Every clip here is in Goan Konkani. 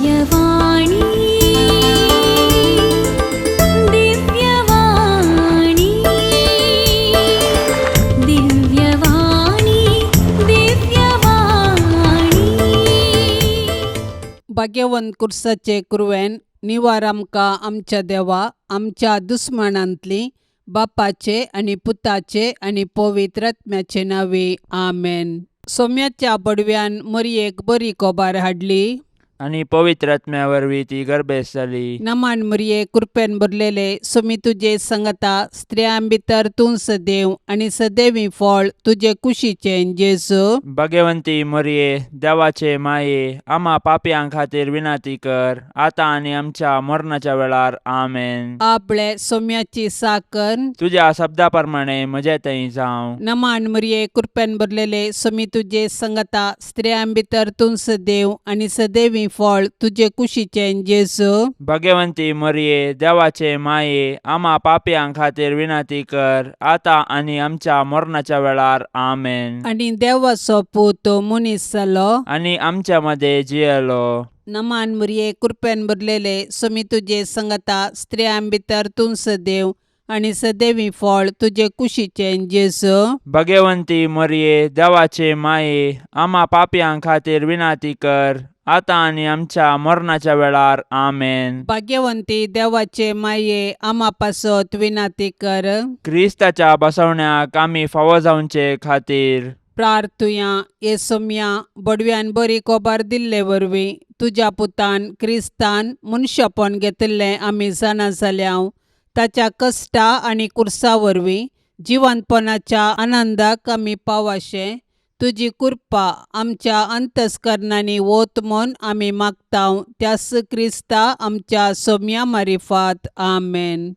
दिव्यवाणी, दिव्यवाणी, दिव्यवाणी, दिव्यवाणी. भाग्यवंत कुर्साचे कुरवेन निवार आमकां आमच्या देवा आमच्या दुस्मानांतली बापाचे आनी पुताचे आनी पवित्र आत्म्याचे नांवे, आमेन. सोम्याच्या बडव्यान मरयेक बरी कोबार हाडली. आनी पवित्र आत्म्या वरवीं ती गर्भेस्त जाली. नमान मरये, कृपेन भरलेले, सोमी तुजे संगता, स्त्रियां भितर तूं सदैव आनी सदैवी फळ तुजे कुशीचें जेजू. भगवंती मरये, देवाचे माये, आमा पापयां खातीर विनंती कर, आतां आनी आमच्या मरणाच्या वेळार. आमेन. आपले सोम्याची साकर. तुज्या शब्दा प्रमाणे म्हजे थंय जावं. नमान मरये, कृपेन भरलेले, सोमी तुजे संगता, स्त्रियां भितर तूं सदैव आनी सदैवी फळ तुजे कुशीचें जेजू. भगवंती मरये, देवाचे माये, आमा पापयां खातीर विनंती कर, आतां आनी आमच्या मरणाच्या वेळार. आमेन. आनी देवाचो पूत मनीस जालो. आनी आमच्या मदें जियेलो. नमान मरये, कृपेन भरलेले, सोमी तुजे संगता, स्त्रियां भितर तूं सदैव आनी सदैवी फळ तुजे कुशीचें जेजू. भगवंती मरये, देवाचे माये, आमा पापयां खातीर विनंती कर, आतां आनी आमच्या मरणाच्या वेळार. आमेन. भाग्यवंती देवाचे माये, आमा पासत विनंती कर. क्रिस्ताच्या बसवण्याक आमी फावो जावचे खातीर. प्रार्थुया. ये सोम्या, बडव्यान बरी कोबार दिल्ले वरवीं तुज्या पुतान क्रिस्तान मनशापण घेतिल्लें आमी जाणा जाल्या. ताच्या कश्टा आनी कुर्सा वरवीं जिवंतपणाच्या आनंदाक आमी पावाशें तुजी कृपा आमच्या अंतस्करणांनी वत म्हूण आमी मागता, त्यास क्रिस्ता आमच्या सोम्या मारिफात. आमेन.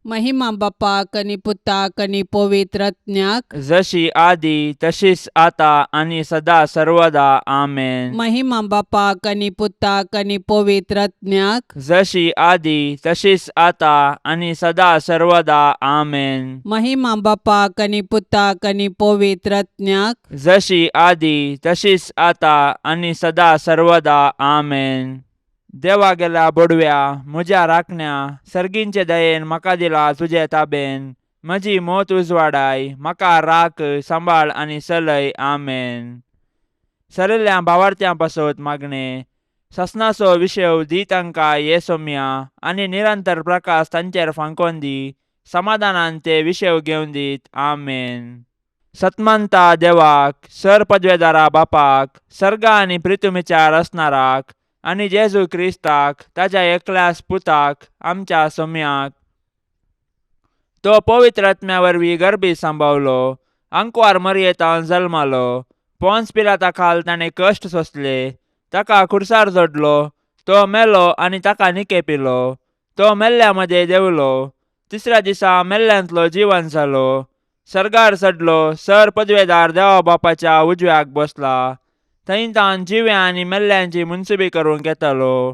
महिमा बापाक आनी पुताक आनी पवित्र आत्म्याक. जशी आदी तशीच आता आनी सदा सर्वदा. आमेन. महिमा बापाक आनी पुताक आनी पवित्र आत्म्याक. जशी आदी तशीच आता आनी सदा सर्वदा. आमेन. महिमा बापाक आनी पुताक आनी पवित्र आत्म्याक. जशी आदी तशीच आता आनी सदा सर्वदा. आमेन. देवा गेल्या बोडव्या, म्हज्या राखण्या, सर्गींचे दयेन म्हाका दिला तुजे ताबेन. म्हजी मोत उजवाडाय, म्हाका राख, सांबाळ आनी चलय. आमेन. सरिल्ल्या भावार्थ्यां पासत मागणें. ससनाचो विशेव दी तांकां ये सोम्या, आनी निरंतर प्रकाश तांचेर फांकोन दी. समाधानान ते विशेव घेवन दीत. आमेन. सतमंता देवाक, सर पदवेदारा बापाक, सर्गा आनी प्रितुमीच्या रचणाराक, आनी जेजू क्रिस्ताक, ताच्या एकल्याच पुताक, आमच्या सोम्याक, तो पवित्र आत्म्या वरवीं गर्भी सांबावलो, आंकवार मरयेतान जल्मालो, पोन्स पिलाता खाल ताणें कश्ट सोंसले, ताका खुर्सार जोडलो, तो मेलो आनी ताका निकेपिलो, तो मेल्ल्या मदें देंवलो, तिसऱ्या दिसा मेल्ल्यांतलो जिवन जालो, सर्गार चडलो, सर पदवेदार देवा बापाच्या उजव्याक बसला, थंय तावन जिव्या आनी मेल्ल्यांची मुनसुबी करूंक येतालो.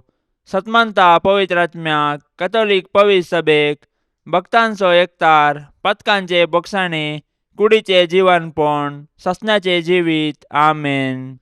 सतमंता पवित्र आत्म्याक, कथोलीक पवित्र सभेक, भक्तांचो एकतार, पथकांचे बोगसाणे, कुडीचे जिवनपण, ससण्याचे जिवीत. आमेन.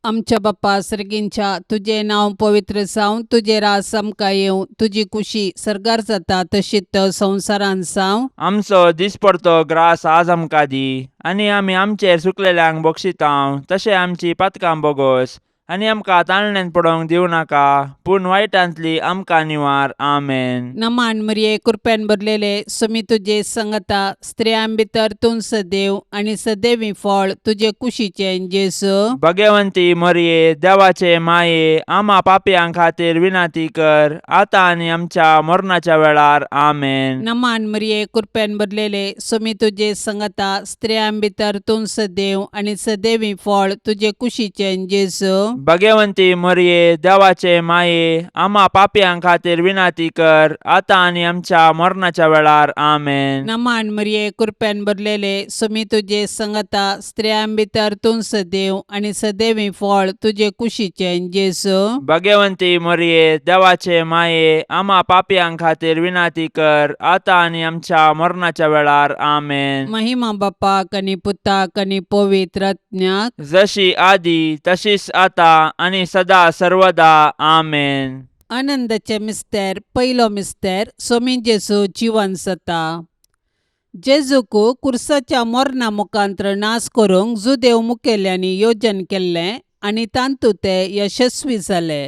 आमच्या बाप्पा सर्गींच्या, तुजें नांव पवित्र जावं, तुजें राज आमकां येवं, तुजी कुशी सर्गार जाता तशीच संवसारांत जावं. आमचो दिसपडतो ग्रास आज आमकां दी, आनी आमी आमचेर चुकलेल्यांक बक्षितांव तशें आमची पातकां बोगोस, आनी आमकां ताळण्यांत पडोवंक दिवं नाका, पूण वायटांतली आमकां निवार. आमेन. नमान मरिये, कृपेन भरलेले, सुमी तुजे संगता, स्त्रियां भितर तूं सदैव आनी सदैवी फळ तुजे कुशीचें जेजू. भगवंती मरिये, देवाचे माये, आमा पापयां खातीर विनंती कर, आतां आनी आमच्या मरणाच्या वेळार. आमेन. नमान मरिये, कृपेन भरलेले, सुमी तुजे संगता, स्त्रियां भितर तूं सदैव आनी सदैवी फळ तुजे कुशीचें जेजू. भगवंती मरिये, देवाचे माये, आमा पापयां खातीर विनंती कर, आतां आनी आमच्या मरणाच्या वेळार. आमेन. नमान मरिये, कृपेन भरलेले, सुमी तुजे संगता, स्त्रियां भितर तूं सदैव आनी सदैवी फळ तुजे कुशीचें जेजू. भगवंती मरिये, देवाचे माये, आमा पापयां खातीर विनंती कर, आतां आनी आमच्या मरणाच्या वेळार. आमेन. महिमा बापाक आनी पुताक आनी पवित्र आत्म्याक. जशी आदी तशीच आता आतां आनी सदा सर्वदा. आमेन. आनंदाचे मिस्तेर. पयलो मिस्तेर, सोमी जेजू जिवन जाता. जेजूक कुर्साच्या मरणा मुखांत्र नाश करूंक जुदेव मुखेल्यांनी योजन केल्लें आनी तातूंत ते यशस्वी जाले.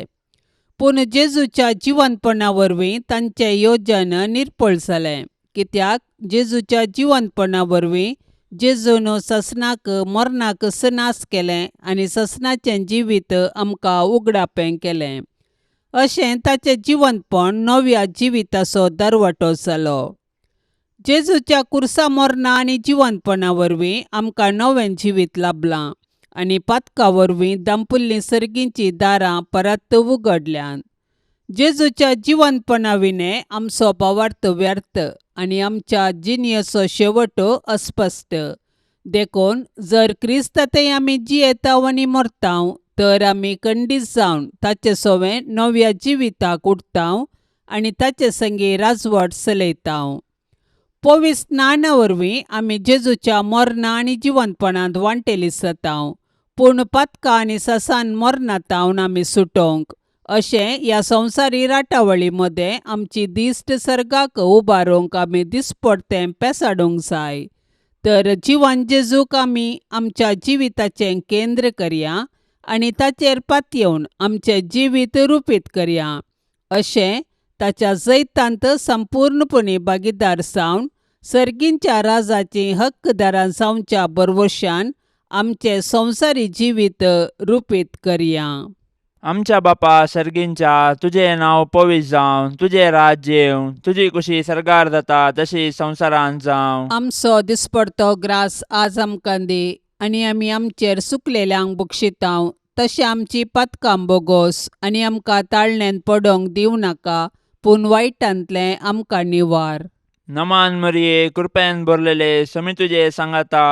पूण जेजूच्या जिवनपणा वरवीं तांचें योजन निर्फळ जालें, कित्याक जेजूच्या जिवनपणा वरवीं जेजून ससनाक मरणाक नाश केलें आनी ससनाचें जिवीत आमकां उगडापें केलें. अशें ताचें जिवनपण नव्या जिविताचो दरवटो जालो. जेजूच्या कुर्सा मरणा आनी जिवनपणा वरवीं आमकां नवें जिवीत लाबलां आनी पातका वरवीं दांपुल्लीं सर्गींचीं दारां परत उगडल्यांत. जेजूच्या जिवनपणा विणें आमचो भावार्थ व्यर्थ आनी आमच्या जिणेचो शेवट अस्पश्ट. देखून जर क्रिस्तांतय आमी जियेताव आनी मरताव तर आमी खंडीत जावन ताचे सवें नव्या जिविताक उठताव आनी ताचे संगी राजवट चलयताव. पवित्र स्नाना वरवीं आमी जेजूच्या मरणा आनी जिवनपणांत वांटेली जाताव. पूण पातकां आनी ससान मरणांत आमी सुटोवंक अशें ह्या संवसारी राटावळी मदें आमची दिश्ट सर्गाक उबारूंक आमी दिसपडतें पेसाडूंक जाय. तर जिवन जेजूक आमी आमच्या जिविताचें केंद्र करया आनी ताचेर पातयेवन आमचें जिवीत रुपीत करया. अशें ताच्या जैतांत संपूर्णपणी भागीदार जावन सर्गींच्या राजाचीं हक्कदारां जावच्या भरवशान आमचें संवसारी जिवीत रुपीत करया. आमच्या बापा सर्गींच्या, तुजें नांव पवित्र जावं, तुजें राज्य येवं, तुजी कुशी सर्गार जाता तशी संवसारांत जावं. आमचो दिसपडतो ग्रास आज आमकां दी आनी आमी आमचेर सुकलेल्यांक बक्षितांव तशें आमची पातकां बोगोस आनी आमकां ताळण्यान पडोवंक दिवं नाका, पूण वायटांतलें आमकां निवार. नमान मरिये, कृपेन भरलेले, समी तुजे सांगाता,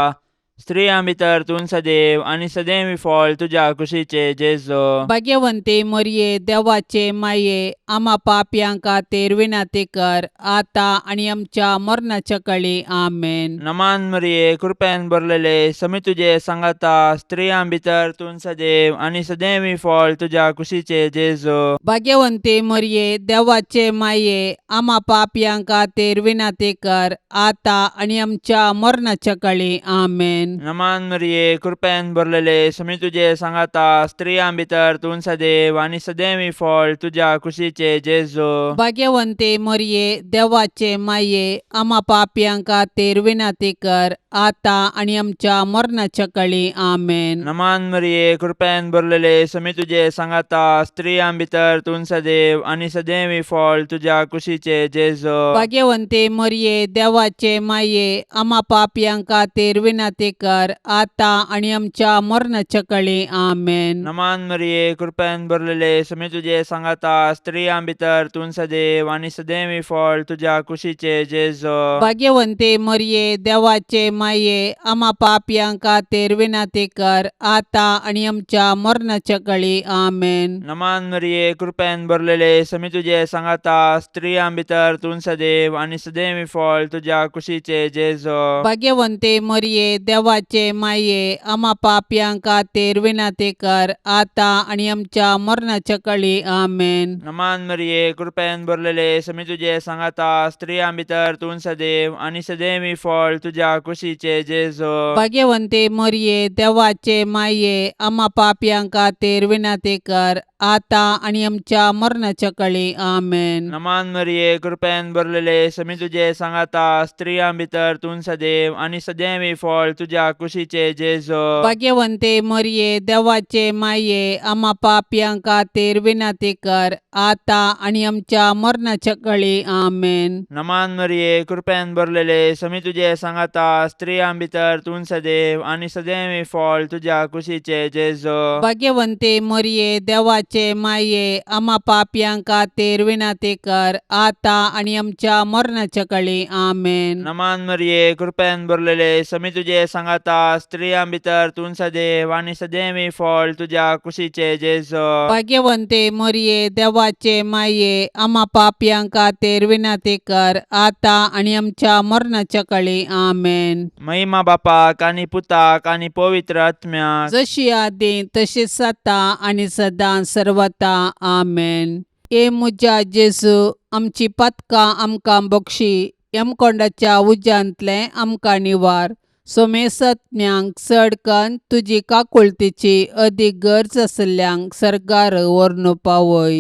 स्त्रियां भितर तूं सदैव आनी सदैव फळ तुज्या कुशीचे जेजो. भाग्यवंती मरिये, देवाचे माये, आमा पापयां खातीर विनंती कर, आतां आनी आमच्या मरणाच्या कळी. आमेन. नमान मरिये, कृपेन भरलेले, समी तुजे सांगाता, स्त्रियां भितर तूं सदैव आनी सदैव फळ तुज्या कुशीचे जेजो. भाग्यवंती मरिये, देवाचे माये, आमा पापयां खातीर विनंती कर, आतां आनी आमच्या मरणाच्या कळी. आमेन. नमान मरिये, कृपेन भरलेले, समी तुजे सांगाता, स्त्रियां भितर तूं सदैव आनी सदैव फळ तुज्या कुशीचे जेजो. भाग्यवंती मरिये, देवाचे माये, आमा पापयां खातीर विनंती कर, आतां आनी आमच्या मरणाच्या कळी. आमेन. नमान मरिये, कृपेन भरलेले, समी तुजे सांगाता, स्त्रियां भितर तूं सदैव आनी सदैव फळ तुज्या कुशीचे जेजो. भाग्यवंती मरिये, देवाचे माये, आमा पापयां खातीर विनंती कर, आतां आनी आमच्या मरणाच्या कळी. आमेन. नमान मरिये, कृपेन भरलेले, समी तुजे सांगाता, स्त्रियां भितर तूं सदैव आनी सदैव फळ तुज्या कुशीचे जेजो. भाग्यवंती मरिये, देवाचे माये, आमा पापयां खातीर विनंती कर, आतां आनी आमच्या मरणाच्या कळी. आमेन. नमान मरिये, कृपेन भरलेले, समी तुजे सांगाता, स्त्रियां भितर तूं सदैव आनी सदैव फळ तुज्या कुशीचे जेजो. भाग्यवंती मरिये, देवाचे माये, आमा पापयां खातीर विनंती कर, आतां आनी आमच्या मरणाच्या कळी. आमेन. नमान मरिये, कृपेन भरलेले, समी तुजे सांगाता, स्त्रियां भितर तूं सदैव आनी सदैव फळ तुज्या कुशीचे जेजो. भाग्यवंती मरिये, देवाचे माये, आमा पापयां खातीर विनंती कर, आतां आनी आमच्या मरणाच्या कळी. आमेन. नमान मरिये, कृपेन भरलेले, समी तुजे सांगाता, स्त्रियां भितर तूं सदैव आनी सदैव फळ तुज्या कुशीचे जेजो. भाग्यवंती मरिये, देवाचे माये, आमा पापयां खातीर विनंती कर, आतां आनी आमच्या मरणाच्या कळी. आमेन. नमान मरिये, कृपेन भरलेले, समी तुजे सांगाता, स्त्रियां भितर तूं सदैव आनी सदैव फळ तुज्या कुशीचे जेजो. भाग्यवंती मरिये, देवाचे देवाचे माये आमा पापयां खातीर विनंती कर आतां आनी आमच्या मरणाच्या कळी. आमेन. नमान मरिये, कृपेन भरलेले, समी तुजे सांगाता, स्त्रियां भितर तूं सदैव आनी सदैवी फळ तुज्या कुशीचे जेजो. भाग्यवंते मरिये, देवाचे माये, आमा पापयां खातीर विनंती कर आतां आनी आमच्या मरणाच्या कळी. आमेन. महिमा बापाक आनी पुताक आनी पवित्र आत्म्याक. जशी आदी तशीच आतां आनी सदां सर्वता. आमेन. ए म्हज्या जेजू, आमची पातकां आमकां बक्षी, यमकोंडाच्या उज्यांतलें आमकां निवार, सोमेसत्म्यांक चड कन्न तुजी काकुळतीची अदीक गरज आशिल्ल्यांक सर्गार व्हरून पावय.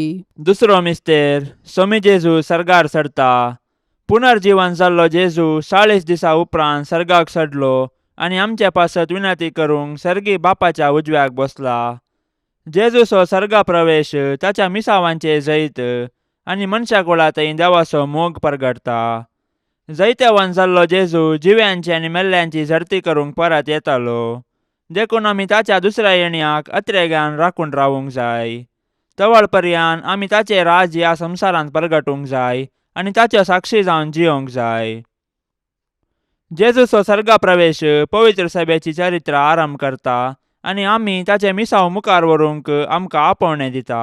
दुसरो मिस्तेर, सोमी जेजू सर्गार चडता. पुनर्जीवन जाल्लो जेजू 40 दिसा उपरांत सर्गाक चडलो आनी आमचे पासत विनंती करूंक सर्गी बापाच्या उजव्याक बसला. जेजूचो सर्गा प्रवेश ताच्या मिसावांचे जैत आनी मनशा कुळा थंय देवाचो मोग परगटता. जैतेवान जाल्लो जेजू जिव्यांची आनी मेल्ल्यांची झडती करूंक परत येतालो, देखून आमी ताच्या दुसऱ्या येण्याक अत्रेगान राखून रावूंक जाय. तवळ पर्यान आमी ताचें राज ह्या संवसारांत परगटूंक जाय आनी ताच्यो साक्षी जावन जियोंक जाय. जेजूचो सर्गा प्रवेश पवित्र सभेची चरित्र आरंभ करता आनी आमी ताचें मिसांव मुखार व्हरूंक आमकां आपोवणें दिता.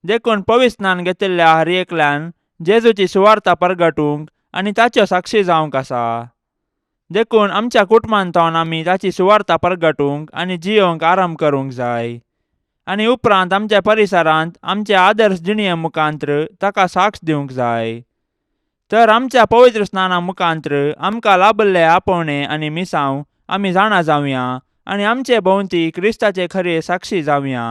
देखून पवित्र स्नान घेतिल्ल्या हर एकल्यान जेजूची सुवार्ता परगटूंक आनी ताच्यो साक्षी जावंक आसा. देखून आमच्या कुटुंबांत आमी ताची सुवार्ता परगटूंक आनी जियोंक आरंभ करूंक जाय आनी उपरांत आमच्या परिसरांत आमचे आदर्श जिणये मुखांत्र ताका साक्ष दिवंक जाय. तर आमच्या पवित्र स्नाना मुखांत्र आमकां लाभल्ले आपोवणें आनी मिसांव आमी जाणा जावया आनी आमचे भोंवती क्रिस्ताचे खरे साक्षी जावया.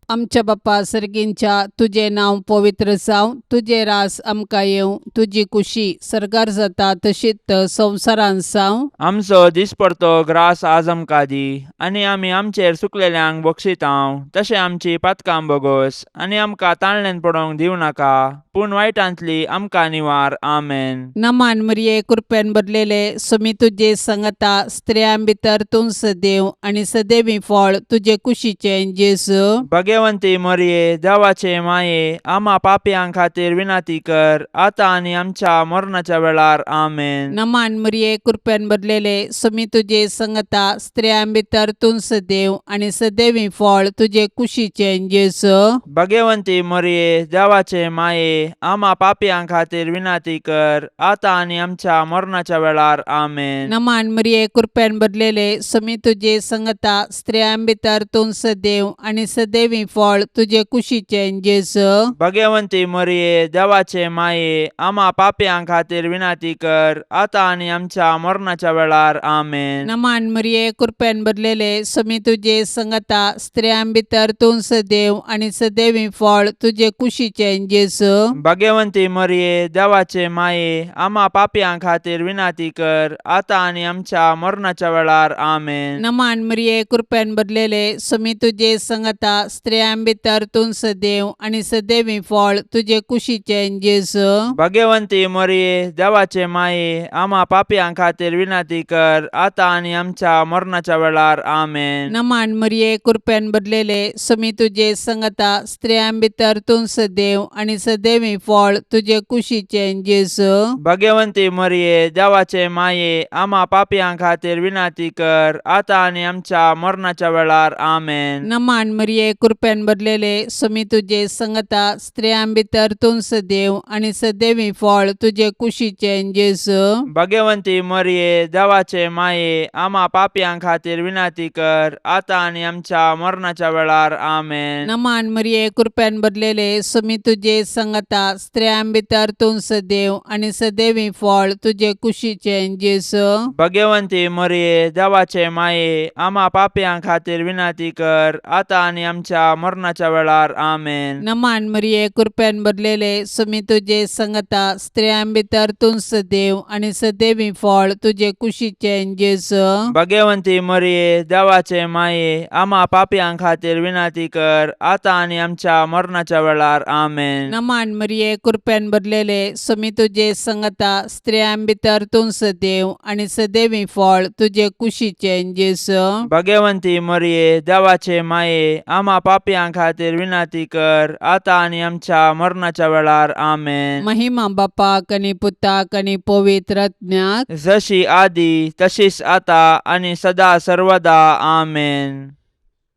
आमच्या बाप्पा सर्गींच्या, तुजें नांव पवित्र जावं, तुजें रास आमकां येवं, तुजी कुशी सर्गार जाता तशीच संवसारांत जावं. आमचो दिसपडतो ग्रास आज आमकां दी आनी आमी आमचेर सुकलेल्यांक बक्षितांव तशें आमची पातकां बोगोस आनी आमकां ताळण्यान पडोवंक दिवं नाका, पूण वायटांतली आमकां निवार. आमेन. नमान मरिये, कृपेन भरलेले, सुमी तुजे संगता, स्त्रियां भितर तूं सदैव आनी सदैवी फळ तुजे कुशीचें जेजू. भगवंती मरिये, देवाचे माये, आमा पापयां खातीर विनंती कर आतां आनी आमच्या मरणाच्या वेळार. आमेन. नमान मरिये, कृपेन भरलेले, सुमी तुजे संगता, स्त्रियां भितर तूं सदैव आनी सदैवी फळ तुजे कुशीचें जेजू. भगवंती मरिये, देवाचे माये, आमा पापयां खातीर विनंती कर आतां आनी आमच्या मरणाच्या वेळार. आमेन. नमान मरिये, कृपेन भरलेले, सुमी तुजे संगता, स्त्रियां भितर तूं सदैव आनी सदैवी फळ तुजे कुशीचें जेजू. भगवंती मरिये, देवाचे माये, आमा पापयां खातीर विनंती कर आतां आनी आमच्या मरणाच्या वेळार. आमेन. नमान मरिये, कृपेन भरलेले, सुमी तुजे संगता, स्त्रियां भितर तूं सदैव आनी सदैवी फळ तुजे कुशीचें जेजू. भगवंती मरिये, देवाचे माये, आमा पापयां खातीर विनंती कर आतां आनी आमच्या मरणाच्या वेळार. आमेन. नमान मरिये, कृपेन भरलेले, सुमी तुजे संगता, स्त्रियां भितर तूं सदैव आनी सदैवी फळ तुजे कुशीचें जेजू. भगवंती मरिये, देवाचे माये, आमा पापयां खातीर विनंती कर आतां आनी आमच्या मरणाच्या वेळार. आमेन. नमान मरिये, कृपेन भरलेले, सुमी तुजे संगता, स्त्रियां भितर तूं सदैव आनी सदैवी फळ तुजे कुशीचें जेजू. भगवंती मरिये, देवाचे माये, आमा पापयां खातीर विनंती कर आतां आनी आमच्या मरणाच्या वेळार. आमेन. नमान मरिये, कृपेन भरलेले, सुमी तुजे संगता, स्त्रियां भितर तूं सदैव आनी सदैवी फळ तुजे कुशीचें जेजू. भगवंती मरिये, देवाचे माये, आमा पापयां खातीर विनंती कर आतां आनी आमच्या मरणाच्या वेळार. आमेन. नमान मरिये, कृपेन भरलेले, सुमी तुजे संगता, स्त्रियां भितर तूं सदैव आनी सदैवी फळ तुजे कुशीचें जेजू. भगवंती मरिये, देवाचे माये, आमा पापयां खातीर विनंती कर आतां आनी आमच्या मरणाच्या वेळार. आमेन. नमान मरिये, कृपेन भरलेले, सुमी तुजे संगता, स्त्रियां भितर तूं सदैव आनी सदैवी फळ तुजे कुशीचें जेजू. भगवंती मरिये, देवाचे माये, आमा पापयां खातीर विनंती कर आतां आनी आमच्या मरणाच्या वेळार. आमेन. नमान मरिये, कृपेन भरलेले, सुमी तुजे संगता, स्त्रियां भितर तूं सदैव आनी सदैवी फळ तुजे कुशीचें जेजू. भगवंती मरिये, देवाचे माये, आमा पापयां पापयां खातीर विनंती कर आतां आनी आमच्या मरणाच्या वेळार. आमेन. महिमा बापाक आनी पुताक आनी पवित्र आत्म्याक. जशी आदी तशीच आतां आनी सदा सर्वदा. आमेन.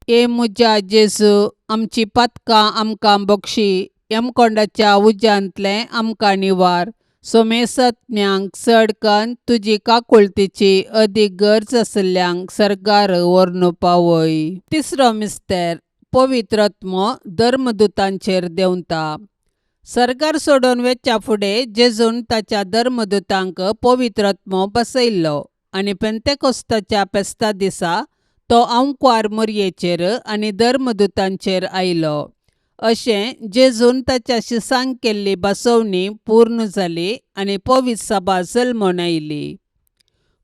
ए म्हज्या जेजू, आमची पातकां आमकां बक्षी, यमकोंडाच्या उज्यांतलें आमकां निवार, सोमेसत्म्यांक चड कन्न तुजी काकुळतीची अदीक गरज आशिल्ल्यांक सर्गार व्हरून पावय. तिसरो मिस्तेर, पवित्र आत्मो धर्मदुतांचेर देंवता. सर्गार सोडून वेच्या फुडें जेजून ताच्या धर्मदुतांक पवित्र आत्मो बसयल्लो आनी पेंतेकोस्ताच्या फेस्ता दिसा तो आंकवार मोरयेचेर आनी धर्मदुतांचेर आयलो. अशें जेजून ताच्या शिसांक केल्ली बसवणी पूर्ण जाली आनी पवित्र सभा जल्मून आयली.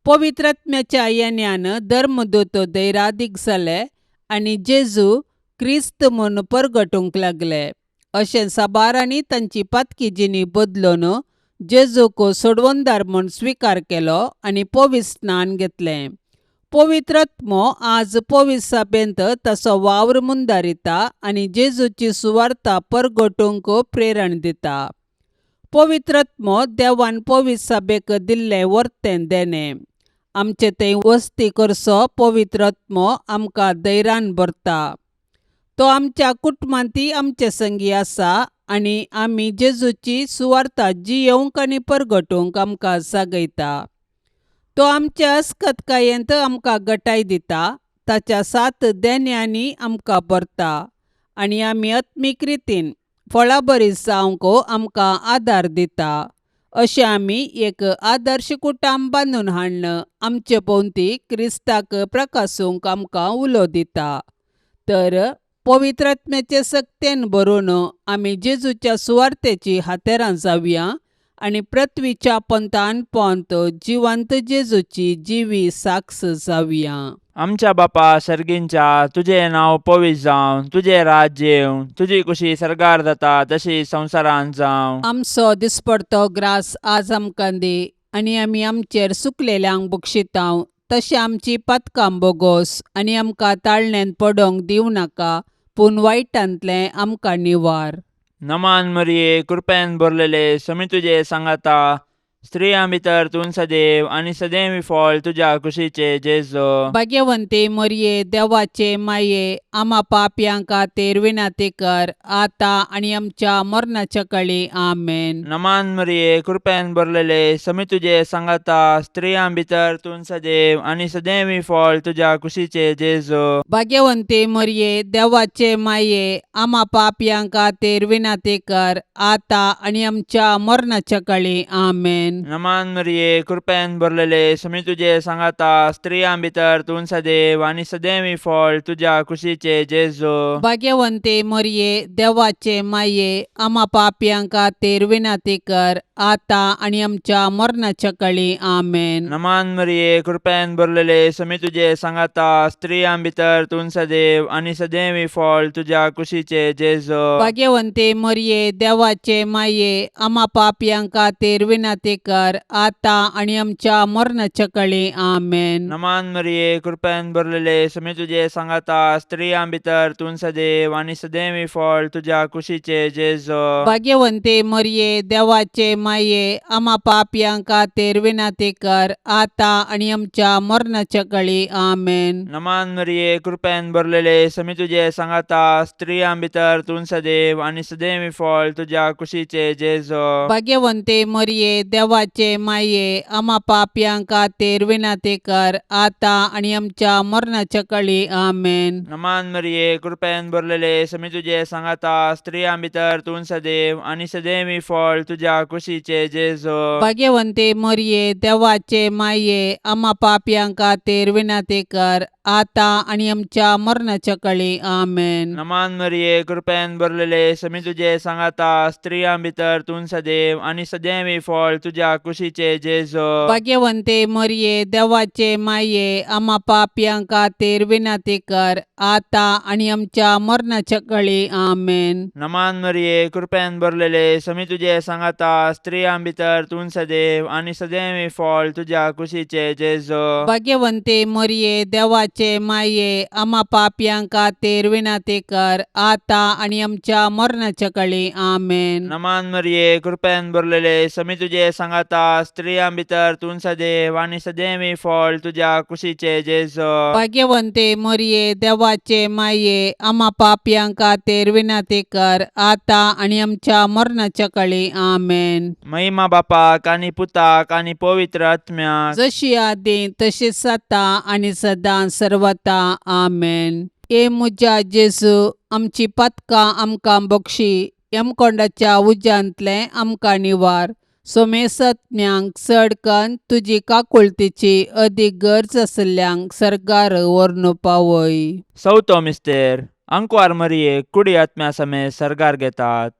पवित्र आत्म्याच्या येण्यान धर्मदूत धैरादीक जाले आनी जेजू क्रिस्त म्हूण परगटूंक लागले. अशें साबारांनी तांची पातकी जिणी बदलून जेजूक सोडवणदार म्हूण स्विकार केलो आनी पवित्र स्नान घेतलें. पवित्र आत्मो आज पवित्र सभेंत ताचो वावर मुंदारिता आनी जेजूची सुवार्ता परगटूंक प्रेरण दिता. पवित्र आत्मो देवान पवित्र सभेक दिल्लें वर्तें देणें. आमचे थंय वस्ती करचो पवित्र आत्मो आमकां धैर्यान भरता. तो आमच्या कुटुंबांतय आमचे संगी आसा आनी आमी जेजूची सुवार्ता जियेवंक आनी परगटूंक आमकां जागयता. तो आमच्या अस्कतकायेंत आमकां गटाय दिता, ताच्या सात देण्यांनी आमकां भरता आनी आमी आत्मीक रितीन फळाबरी जावंक आमकां आदार दिता. अशें आमी एक आदर्श कुटुंब बांदून हाडून आमचे भोंवती क्रिस्ताक प्रकासूंक आमकां उलो दिता. तर पवित्र आत्म्याचे सक्तेन भरून आमी जेजूच्या सुवार्तेची हातेरां जावया आनी पृथ्वीच्या पंथान पोंत जिवंत जेजूची जिवी साक्ष जावया. आमच्या बापा सर्गींच्या, तुजें नांव पवित्र जावं, तुजें राज्य येवं, तुजी कुशी सर्गार जाता तशी संवसारांत जावं. आमचो दिसपडतो ग्रास आज आमकां दी आनी आमी आमचेर सुकलेल्यांक बक्षितांव तशें आमची पातकां बोगोस आनी आमकां ताळण्यांत पडोंक दिवं नाका, पूण वायटांतलें आमकां निवार. नमान मरिये, कृपेन भरलेले, समी तुजे सांगाता, स्त्रियां भितर तूं सदैव आनी सदैव फळ तुज्या कुशीचे जेजू. भाग्यवंती मरिये, देवाचे माये, आमा पापयां खातीर विनंती कर आतां आनी आमच्या मरणाच्या कळी. आमेन. नमान मरिये, कृपेन भरलेले, समी तुजे सांगाता, स्त्रियां भितर तूं सदैव आनी सदैव फळ तुज्या कुशीचे जेजू. भाग्यवंती मरिये, देवाचे माये, आमा पापयां खातीर विनंती कर आतां आनी आमच्या मरणाच्या कळी. आमेन. नमान मरिये, कृपेन भरलेले, समी तुजे सांगाता, स्त्रियां भितर तूं सदैव आनी सदैव फळ तुज्या कुशीचे जेजू. भाग्यवंती मरिये, देवाचे माये, आमा पापयां खातीर विनंती कर आतां आनी आमच्या मरणाच्या कळी. आमेन. नमान मरिये, कृपेन भरलेले, समी तुजे सांगाता, स्त्रियां भितर तूं सदैव आनी सदैव फळ तुज्या कुशीचे जेजू. भाग्यवंती मरिये, देवाचे माये, आमा पापयां खातीर विनंती कर आतां आनी आमच्या मरणाच्या कळी. आमेन. नमान मरिये, कृपेन भरलेले, समी तुजे सांगाता, स्त्रियां भितर तूं सदैव आनी सदैव फळ तुज्या कुशीचे जेजू. भाग्यवंती मरिये, देवाचे माये, आमा पापयां खातीर विनंती कर आतां आनी आमच्या मरणाच्या कळी. आमेन. नमान मरिये, कृपेन भरलेले, समी तुजे सांगाता, स्त्रियां भितर तूं सदैव आनी सदैव फळ तुज्या कुशीचे जेजू. भाग्यवंती मरिये, देवाचे माये, आमा पापयां खातीर विनंती कर आतां आनी आमच्या मरणाच्या कळी. आमेन. नमान मरिये, कृपेन भरलेले, समी तुजे सांगाता, स्त्रियां भितर तूं सदैव आनी सदैव फळ तुज्या कुशीचे जेजू. भाग्यवंती मरिये, देवाचे माये, आमा पापयां खातीर विनंती कर आतां आनी आमच्या मरणाच्या कळी. आमेन. नमान मरिये, कृपेन भरलेले, समी तुजे सांगाता, स्त्रियां भितर तूं सदैव आनी सदैव फळ तुज्या तुज्या कुशीचे जेजो. भाग्यवंते मरिये, देवाचे माये, आमा पापयां खातीर विनंती कर, आतां आनी आमच्या मरणाच्या कळी. आमेन. नमान मरिये, कृपेन भरलेले, समी तुजे सांगाता, स्त्रियां भितर तूं सदैव आनी सदैव फळ तुज्या कुशीचे जेजो. भाग्यवंते मरिये, देवाचे माये, आमा पापयां खातीर विनंती कर, आतां आनी आमच्या मरणाच्या कळी. आमेन. नमान मरिये, कृपेन भरलेले, समी तुजे सांगाता, स्त्रियां भितर तूं सदैव आनी सदैव फळ तुज्या कुशीचे जेजो. भाग्यवंते मरिये, देवाचे माये, आमा पापयां खातीर विनंती कर, आतां आनी आमच्या मरणाच्या कळी. आमेन. महिमा बापाक आनी पुताक आनी पवित्र आत्म्याक. जशी आदी तशीच आतां आनी सदां सर्वता. आमेन. हे म्हज्या जेजू, आमची पातकां आमकां बक्षी, यमकोंडाच्या उज्यांतलें आमकां निवार, सोमेसत्म्यांक चड कन्न तुजी काकुळतीची अदीक गरज आशिल्ल्यांक सर्गार व्हरून पावय. चवथो मिस्तेर. आंकवार मरियेक कुडी आत्म्या समेत सर्गार घेतात.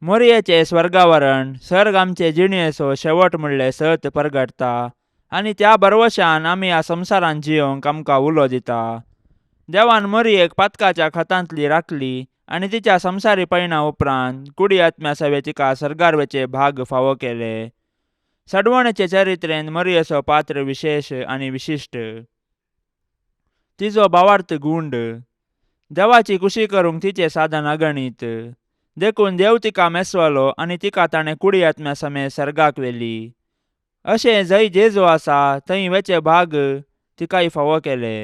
मोरयेचें स्वर्गावरण सर्ग आमचे जिणेचो शेवट म्हणलें सत परगटता आनी त्या भरवशान आमी ह्या संवसारांत जियोंक आमकां उलो दिता. देवान मोरयेक पातकाच्या खतांतली राखली आनी तिच्या संवसारी पयणा उपरांत कुडी आत्म्या सवे तिका सर्गार वचे भाग फावो केले. सडवणेचे चरित्रेन मोरयेचो पात्र विशेश आनी विशिश्ट. तिजो भावार्थ गुंड. देवाची कुशी करूंक तिचें साधन अगणीत. देखून देव तिका मेसवलो आनी तिका ताणें कुडी आत्म्या समेत सर्गाक व्हेली. अशें जंय जेजू आसा थंय वेचे भाग तिकाय फावो केले.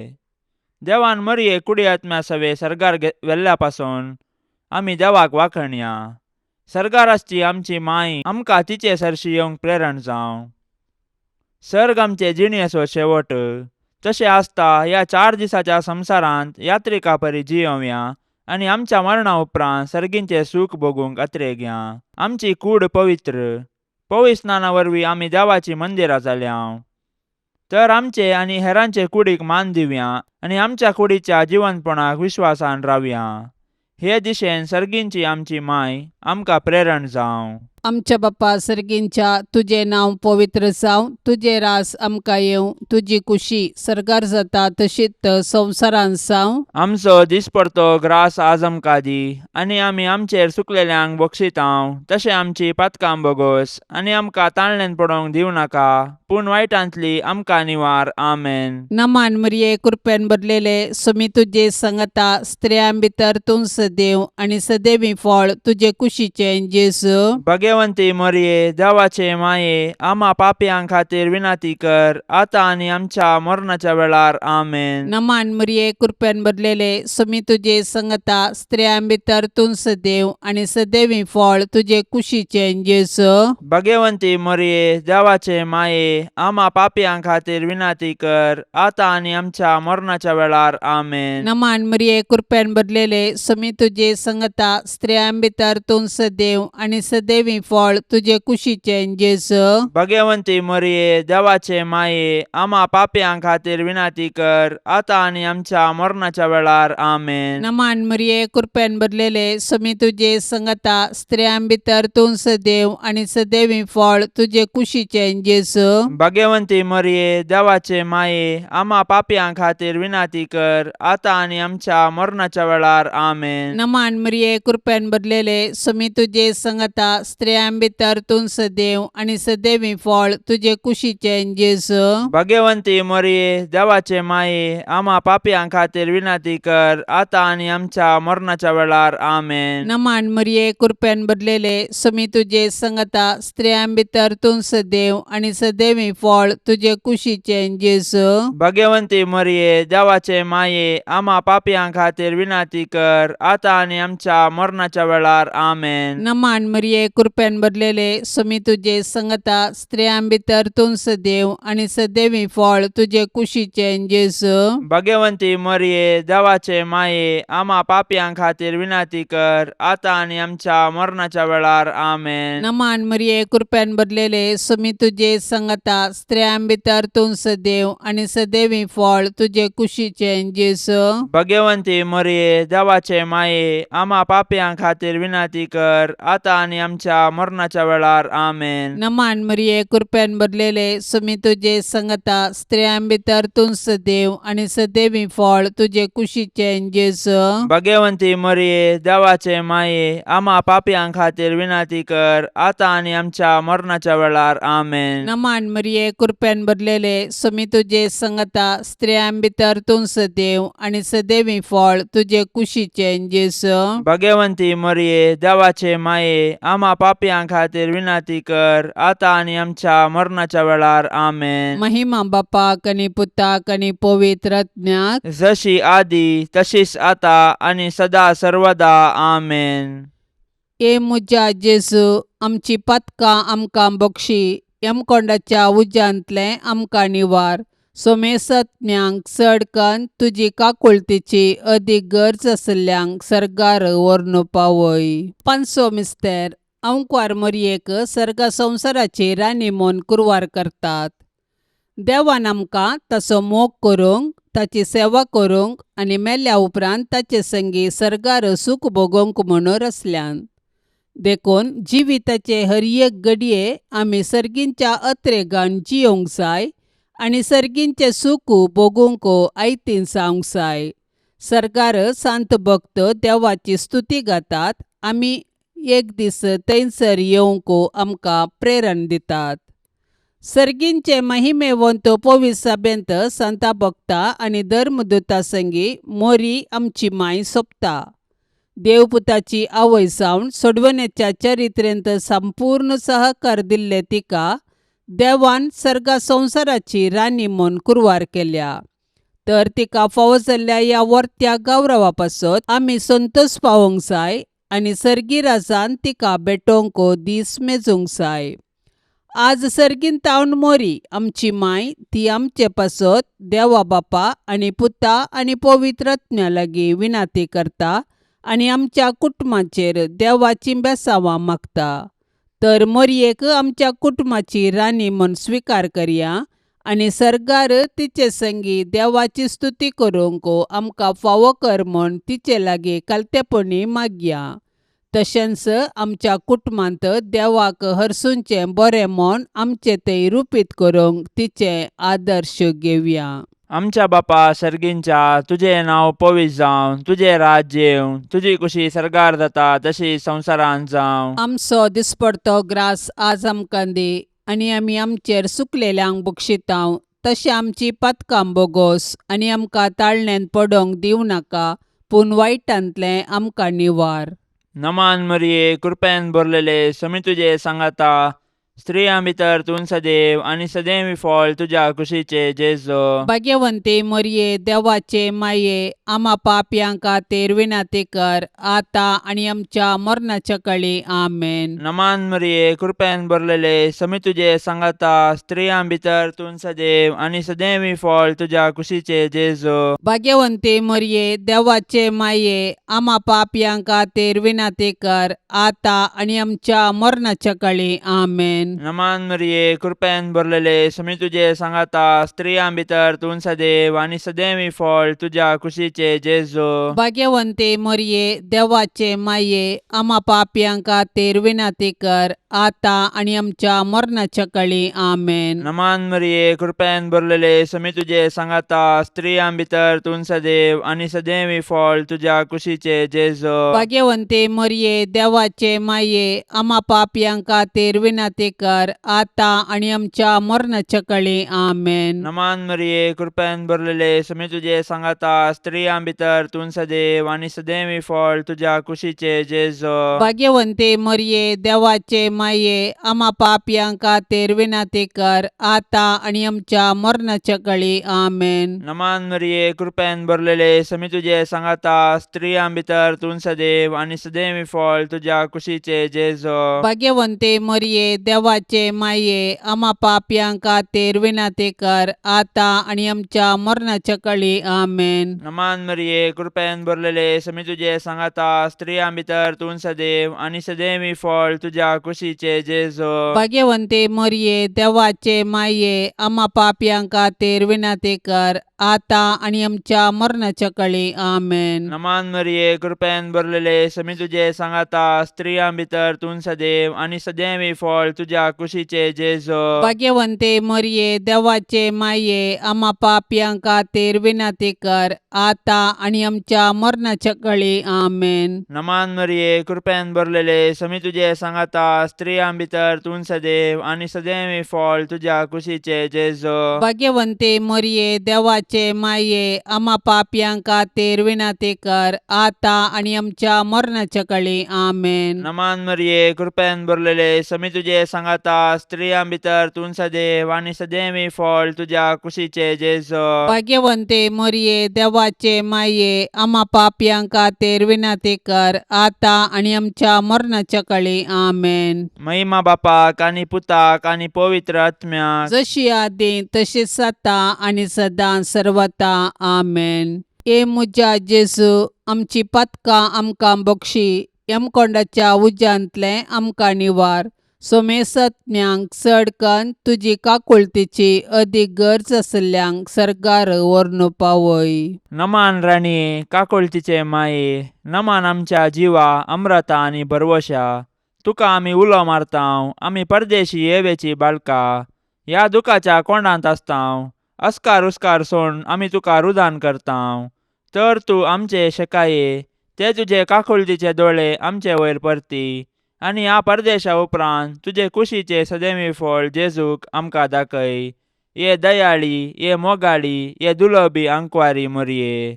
देवान मरियेक कुडी आत्म्या सवे सर्गार व्हेल्ल्या पासून आमी देवाक वाखणया. सर्गार आसची आमची माय आमकां तिचे सरशी येवंक प्रेरण जावं. सर्ग आमचे जिणेचो शेवट. तशें आसता ह्या 4 दिसाच्या संवसारांत यात्रिका परी जियोवया आनी आमच्या मरणा उपरांत सर्गींचें सूख भोगूंक अत्रेगया. आमची कूड पवित्र. पवित्र स्नाना वरवीं आमी देवाचीं मंदिरां जाल्या. तर आमचे आनी हेरांचे कुडीक मान दिवया आनी आमच्या कुडीच्या जिवनपणाक विश्वासान रावया. हे दिशेन सर्गींची आमची माय आमकां प्रेरण जावं. आमच्या बापा सर्गींच्या, तुजें नांव पवित्र जावं, तुजें रास आमकां येवं, तुजी कुशी सर्गार जाता तशीच संवसारांत जावं. आमचो दिसपडतो ग्रास आज आमकां दी आनी आमी आमचेर चुकलेल्यांक बक्षितांव तशें आमची पातकां बोगोस आनी आमकां ताणल्यान पडोवंक दिवं नाका, पूण वायटांतली आमकां निवार. आमेन. नमान मरिये, कृपेन भरलेले, सुमी तुजे संगता, स्त्रियां भितर तूं सदैव आनी सदैवी फळ तुजे कुशीचें जेजू. भगवंती मरिये, देवाचे माये, आमा पापयां खातीर विनंती कर, आतां आनी आमच्या मरणाच्या वेळार. आमेन. नमान मरिये, कृपेन भरलेले, सुमी तुजे संगता, स्त्रियां भितर तूं सदैव आनी सदैवी फळ तुजे कुशीचें जेजू. भगवंती मरिये, देवाचे माये, आमा पापयां खातीर विनंती कर, आतां आनी आमच्या मरणाच्या वेळार. आमेन. नमान मरिये, कृपेन भरलेले, सुमी तुजे संगता, स्त्रियां भितर तूं सदैव आनी सदैवी फळ तुजे कुशीचें जेजू. भगवंती मरिये, देवाचे माये, आमा पापयां खातीर विनंती कर, आतां आनी आमच्या मरणाच्या वेळार. आमेन. नमान मरिये, कृपेन भरलेले, सुमी तुजे संगता, स्त्रियां भितर तूं सदैव आनी सदैवी फळ तुजे कुशीचें जेजू. भगवंती मरिये, देवाचे माये, आमा पापयां खातीर विनंती कर, आतां आनी आमच्या मरणाच्या वेळार. आमेन. नमान मरिये, कृपेन भरलेले, सुमी तुजे संगता, स्त्रियां भितर तूं सदैव आनी सदैवी फळ तुजे कुशीचें जेजू. भगवंती मरिये, देवाचे माये, आमा पापयां खातीर विनंती कर, आतां आनी आमच्या मरणाच्या वेळार. आमेन. नमान मरिये, कृपेन भरलेले, सुमी तुजे संगता, स्त्रियां भितर तूं सदैव आनी सदैवी फळ तुजे कुशीचें जेजू. भगवंती मरिये, देवाचे माये, आमा पापयां खातीर विनंती कर, आतां आनी आमच्या मरणाच्या वेळार. आमेन. नमान मरिये, कृपेन भरलेले, सुमी तुजे संगता, स्त्रियां भितर तूं सदैव आनी सदैवी फळ तुजे कुशीचें जेजू. भगवंती मरिये, देवाचे माये, आमा पापयां खातीर विनंती कर, आतां आनी आमच्या मरणाच्या वेळार. आमेन. नमान मरिये, कृपेन भरलेले, सुमी तुजे संगता, स्त्रियां भितर तूं सदैव आनी सदैवी फळ तुजे कुशीचें जेजू. भगवंती मरिये, देवाचे माये, आमा पापयां खातीर विनंती कर, आतां आनी आमच्या आमच्या मरणाच्या वेळार. आमेन. नमान मरिये, कृपेन भरलेले, सुमी तुजे संगता, स्त्रियां भितर तूं सदैव आनी सदैवी फळ तुजे कुशीचें जेजू. भगवंती मरिये, देवाचे माये, आमा पापयां खातीर विनंती कर, आतां आनी आमच्या मरणाच्या वेळार. आमेन. नमान मरिये, कृपेन भरलेले, सुमी तुजे संगता, स्त्रियां भितर तूं सदैव आनी सदैवी फळ तुजे कुशीचें जेजू. भगवंती मरिये, देवाचे माये, आमा पापयां खातीर विनंती कर, आतां आनी आमच्या मरणाच्या वेळार. आमेन. महिमा बापाक आनी पुताक आनी पवित्र आत्म्याक. जशी आदी तशीच आता आनी सदा सर्वदा. आमेन. ए म्हज्या जेजू, आमची पातकां आमकां बक्षी, यमकोंडाच्या उज्यांतलें आमकां निवार, सोमेसत्म्यांक चड कन्न तुजी काकुळतीची अदीक गरज आशिल्ल्यांक सर्गार व्हरून पावय. पांचसो मिस्तेर. अंकवार मोरयेक सर्ग संवसाराची राणी म्हूण कुरवार करतात. देवान आमकां ताचो मोग करूंक, ताची सेवा करूंक आनी मेल्या उपरांत ताचे संगी सर्गार सूख भोगोवंक म्हणून रचल्यान. देखून जिविताचे हर एक घडये आमी सर्गींच्या अत्रेगान जियोंक जाय आनी सर्गींचें सूख भोगूंक आयतीन जावंक जाय. सर्गार सांत भक्त देवाची स्तुती गातात, आमी एक दीस थंयसर येवंक आमकां प्रेरण दितात. सर्गींचे महिमेवंत पवित्र सभेंत संता भक्ता आनी धर्मदूता संगी मोरी आमची माय सोंपता. देवपुताची आवय जावन सोडवण्याच्या चरित्रेंत संपूर्ण सहकार दिल्ले तिका देवान सर्गा संवसाराची राणी म्हूण कुरवार केल्या. तर तिका फावो जाल्ल्या ह्या वर्त्या गौरवा पासत आमी संतोश पावोवंक जाय आनी सर्गी राजान तिका भेटोवंक दीस मेजूंक जाय. आज सर्गीन तावन मोरी आमची माय ती आमचे पासत देवा बापा आनी पुता आनी पवित्र आत्म्या लागीं विनाती करता आनी आमच्या कुटुंबाचेर देवाची बेसांवां मागता. तर मोरयेक आमच्या कुटुंबाची राणी म्हूण स्विकार करया आनी सर्गार तिचे संगी देवाची स्तुती करूंक आमकां फावो कर म्हूण तिचे लागीं कालतेपणी मागया. तशेंच आमच्या कुटुंबांत देवाक हरसूंचें बरें म्हूण आमचें तें रुपीत करूंक तिचें आदर्श घेवया. आमच्या बापा सर्गींच्या, तुजें नांव पवित्र जावं, तुजें राज्य येवं, तुजी कुशी सर्गार जाता तशी संवसारांत जावं. आमचो दिसपडतो ग्रास आज आमकां दी आनी आमी आमचेर सुकलेल्यांक बक्षितांव तशें आमची पातकां बोगोस आनी आमकां ताळण्यांत पडोवंक दिवं नाका, पूण वायटांतलें आमकां निवार. नमान मरिये, कृपेन भरलेले, समी तुजे सांगाता, स्त्रियां भितर तूं सदैव आनी सदैव फळ तुज्या कुशीचे जेजो. भाग्यवंती मोरये, देवाचे माये, आमा पापयां खातीर विनंती कर, आतां आनी आमच्या मरणाच्या कळी. आमेन. नमान मरिये, कृपेन भरलेले, समी तुजे सांगाता, स्त्रियां भितर तूं सदैव आनी सदैव फळ तुज्या कुशीचे जेजो. भाग्यवंती मोरये, देवाचे माये, आमा पापयां खातीर विनंती कर, आतां आनी आमच्या मरणाच्या कळी. आमेन. नमान मरिये, कृपेन भरलेले, समी तुजे सांगाता, स्त्रियां भितर तूं सदैव आनी सदैव फळ तुज्या कुशीचे जेजो. भाग्यवंती मोरये, देवाचे माये, आमा पापयां खातीर विनंती कर, आतां आनी आमच्या मरणाच्या कळी. आमेन. नमान मरिये, कृपेन भरलेले, समी तुजे सांगाता, स्त्रियां भितर तूं सदैव आनी सदैव फळ तुज्या कुशीचे जेजो. भाग्यवंती मोरये, देवाचे माये, आमा पापयां खातीर विनंती कर, आतां आनी आमच्या मरणाच्या कळी. आमेन. नमान मरिये, कृपेन भरलेले, समी तुजे सांगाता, स्त्रियां भितर तूं सदैव आनी सदैव फळ तुज्या कुशीचे जेजो. भाग्यवंती मोरये, देवाचे माये, आमा पापयां खातीर विनंती कर, आतां आनी आमच्या मरणाच्या कळी. आमेन. नमान मरिये, कृपेन भरलेले, समी तुजे सांगाता, स्त्रियां भितर तूं सदैव आनी सदैव फळ तुज्या कुशीचे जेजो. भाग्यवंती मोरये, देवाचे माये, आमा पापयां खातीर विनंती कर, आतां आनी आमच्या मरणाच्या कळी. आमेन. नमान मरिये, कृपेन भरलेले, समी तुजे सांगाता, स्त्रियां भितर तूं सदैव आनी सदैव फळ तुज्या कुशीचे जेजो. भाग्यवंती मोरये, देवाचे माये, आमा पापयां खातीर विनंती कर, आतां आनी आमच्या मरणाच्या कळी. आमेन. नमान मरिये, कृपेन भरलेले, समी तुजे सांगाता, स्त्रियां भितर तूं सदैव आनी सदैवी फळ तुज्या कुशीचे जेजो. भाग्यवंते मरिये, देवाचे माये, आमा पापयां खातीर विनंती कर, आतां आनी आमच्या मरणाच्या कळी. आमेन. नमान मरिये, कृपेन भरलेले, समी तुजे सांगाता, स्त्रियां भितर तूं सदैव आनी सदैवी फळ तुज्या कुशीचे जेजो. भाग्यवंते मरिये, देवाचे माये, आमा पापयां खातीर विनंती कर, आतां आनी आमच्या मरणाच्या कळी. आमेन. नमान मरिये, कृपेन भरलेले, समी तुजे सांगाता, स्त्रियां भितर तूं सदैव आनी सदैवी फळ तुज्या कुशीचे जेजो. भाग्यवंते मरिये, देवाचे माये, आमा पापयां खातीर विनंती कर, आतां आनी आमच्या मरणाच्या कळी. आमेन. महिमा बापाक आनी पुताक आनी पवित्र आत्म्याक, जशी आदी तशीच आतां आनी सदां सर्वता. आमेन. ए म्हज्या जेजू, आमची पातकां आमकां बक्षी, यमकोंडाच्या उज्यांतलें आमकां निवार, सोमेसज्ञांक चड कन्न तुजी काकुळतीची अदीक गरज आशिल्ल्यांक सर्गार व्हरून पावय. नमान राणये, काकुळतीचे माये, नमान आमच्या जिवा अम्रता आनी भरवशा, तुका आमी उलो मारतांव, आमी परदेशी येवेची बाळका, ह्या दुखाच्या कोंडांत आसतांव, अस्कार उस्कार सोण आमी तुका रुदान करतांव, तर तूं आमचे शेकाये ते तुजे काकुळतीचे दोळे आमचे वयर परती आनी ह्या परदेशा उपरांत तुजे कुशीचे सदैवी फळ जेजूक आमकां दाखय. ये दयाळी, ये मोगाळी, ये दुलबी आंकवारी मोरये,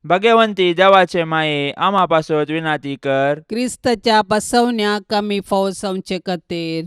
भगवंती देवाचे माये, आमा पासत विनाती कर. क्रिस्ताच्या बसवण्याक आमी फावो जावचे खातीर